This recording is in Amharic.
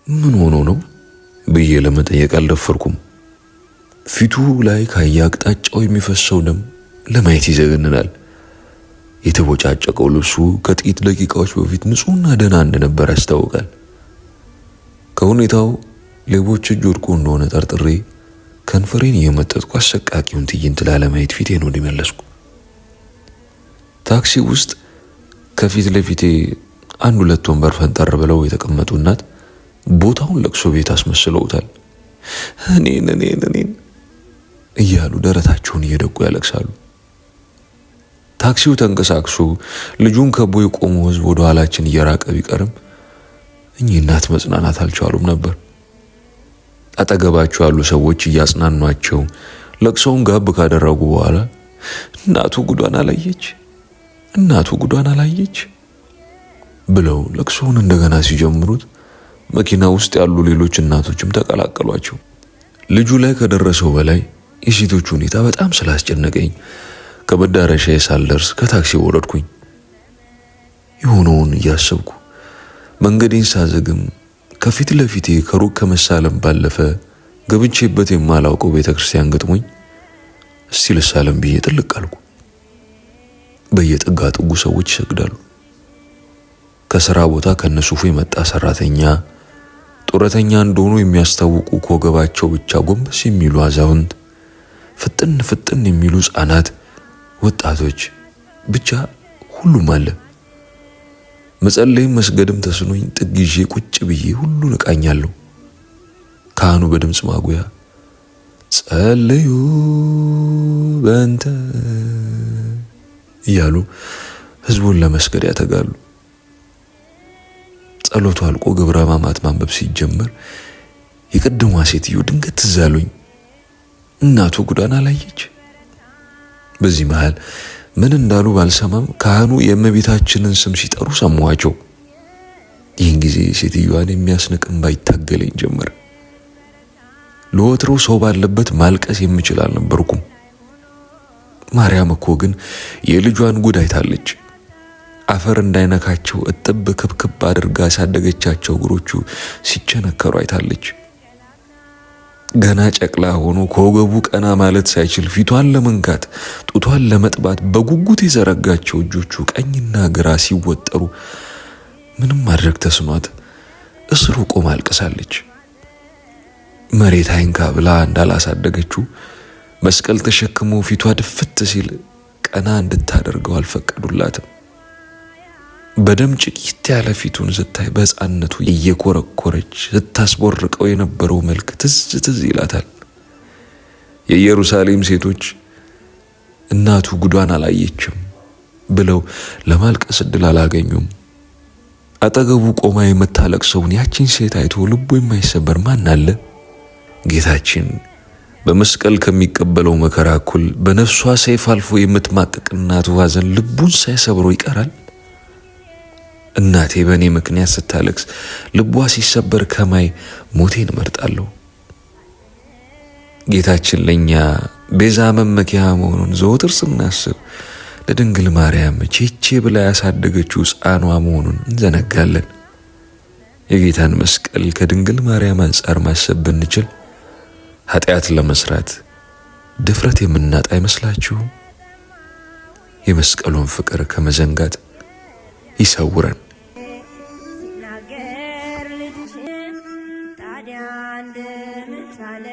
ምን ሆኖ ነው ብዬ ለመጠየቅ አልደፈርኩም። ፊቱ ላይ ከየአቅጣጫው የሚፈሰው ደም ለማየት ይዘገንናል። የተቦጫጨቀው ልብሱ ከጥቂት ደቂቃዎች በፊት ንጹሕና ደህና እንደነበር ያስታውቃል። ከሁኔታው ሌቦች እጅ ወድቆ እንደሆነ ጠርጥሬ ከንፈሬን እየመጠጥኩ አሰቃቂውን ትዕይንት ላለማየት ፊቴን ወደ መለስኩ። ታክሲ ውስጥ ከፊት ለፊቴ አንድ ሁለት ወንበር ፈንጠር ብለው የተቀመጡ እናት ቦታውን ለቅሶ ቤት አስመስለውታል። እኔን እኔን እኔን እያሉ ደረታቸውን እየደቁ ያለቅሳሉ። ታክሲው ተንቀሳቅሶ ልጁን ከቦ የቆመው ሕዝብ ወደ ኋላችን እየራቀ ቢቀርም እኚህ እናት መጽናናት አልቻሉም ነበር። አጠገባቸው ያሉ ሰዎች እያጽናኗቸው ለቅሶውን ጋብ ካደረጉ በኋላ እናቱ ጉዷን አላየች፣ እናቱ ጉዷን አላየች ብለው ለቅሶውን እንደገና ሲጀምሩት መኪና ውስጥ ያሉ ሌሎች እናቶችም ተቀላቀሏቸው። ልጁ ላይ ከደረሰው በላይ የሴቶቹ ሁኔታ በጣም ስላስጨነቀኝ ከመዳረሻዬ ሳልደርስ ከታክሲ ወረድኩኝ። የሆነውን እያሰብኩ መንገዴን ሳዘግም ከፊት ለፊቴ ከሩቅ ከመሳለም ባለፈ ገብቼበት የማላውቀው ቤተ ክርስቲያን ገጥሞኝ እስቲ ልሳለም ብዬ ጥልቅ አልኩ። በየጥጋ ጥጉ ሰዎች ይሰግዳሉ። ከስራ ቦታ ከነሱፉ የመጣ ሰራተኛ፣ ጡረተኛ እንደሆኑ የሚያስታውቁ ከወገባቸው ብቻ ጎንበስ የሚሉ አዛውንት፣ ፍጥን ፍጥን የሚሉ ሕፃናት፣ ወጣቶች፣ ብቻ ሁሉም አለ። መጸለይም መስገድም ተስኖኝ ጥግ ይዤ ቁጭ ብዬ ሁሉን እቃኛለሁ። ካህኑ በድምፅ ማጉያ ጸልዩ በእንተ እያሉ ህዝቡን ለመስገድ ያተጋሉ። ጸሎቱ አልቆ ግብረ ሕማማት ማንበብ ሲጀመር የቅድሟ ሴትዮ ድንገት ትዝ አሉኝ። እናቱ ጉዷን አላየች። በዚህ መሃል ምን እንዳሉ ባልሰማም ካህኑ የእመቤታችንን ስም ሲጠሩ ሰማኋቸው። ይህን ጊዜ ሴትዮዋን የሚያስንቅ እምባ ይታገለኝ ጀመር። ለወትሮው ሰው ባለበት ማልቀስ የምችል አልነበርኩም። ማርያም እኮ ግን የልጇን ጉድ አይታለች። አፈር እንዳይነካቸው እጥብ ክብክብ አድርጋ ያሳደገቻቸው እግሮቹ ሲቸነከሩ አይታለች። ገና ጨቅላ ሆኖ ከወገቡ ቀና ማለት ሳይችል ፊቷን ለመንካት ጡቷን ለመጥባት በጉጉት የዘረጋቸው እጆቹ ቀኝና ግራ ሲወጠሩ ምንም ማድረግ ተስኗት እስሩ ቆማ አልቅሳለች። መሬት አይንካ ብላ እንዳላሳደገችው መስቀል ተሸክሞ ፊቷ ድፍት ሲል ቀና እንድታደርገው አልፈቀዱላትም። በደም ጭቂት ያለ ፊቱን ስታይ በሕፃንነቱ እየኮረኮረች ስታስቦርቀው የነበረው መልክ ትዝ ትዝ ይላታል። የኢየሩሳሌም ሴቶች እናቱ ጉዷን አላየችም ብለው ለማልቀስ ዕድል አላገኙም። አጠገቡ ቆማ የምታለቅሰውን ያችን ሴት አይቶ ልቡ የማይሰበር ማን አለ? ጌታችን በመስቀል ከሚቀበለው መከራ እኩል በነፍሷ ሰይፍ አልፎ የምትማቅቅ እናቱ ሐዘን ልቡን ሳይሰብሮ ይቀራል? እናቴ በእኔ ምክንያት ስታለቅስ ልቧ ሲሰበር ከማይ ሞቴን እመርጣለሁ። ጌታችን ለእኛ ቤዛ መመኪያ መሆኑን ዘወትር ስናስብ ለድንግል ማርያም ቼቼ ብላ ያሳደገችው ሕፃኗ መሆኑን እንዘነጋለን። የጌታን መስቀል ከድንግል ማርያም አንጻር ማሰብ ብንችል ኃጢአት ለመስራት ድፍረት የምናጣ አይመስላችሁም? የመስቀሉን ፍቅር ከመዘንጋት ይሰውረን። ሲናገር ልጅሽን ታዲያ እንደምን ቻለ?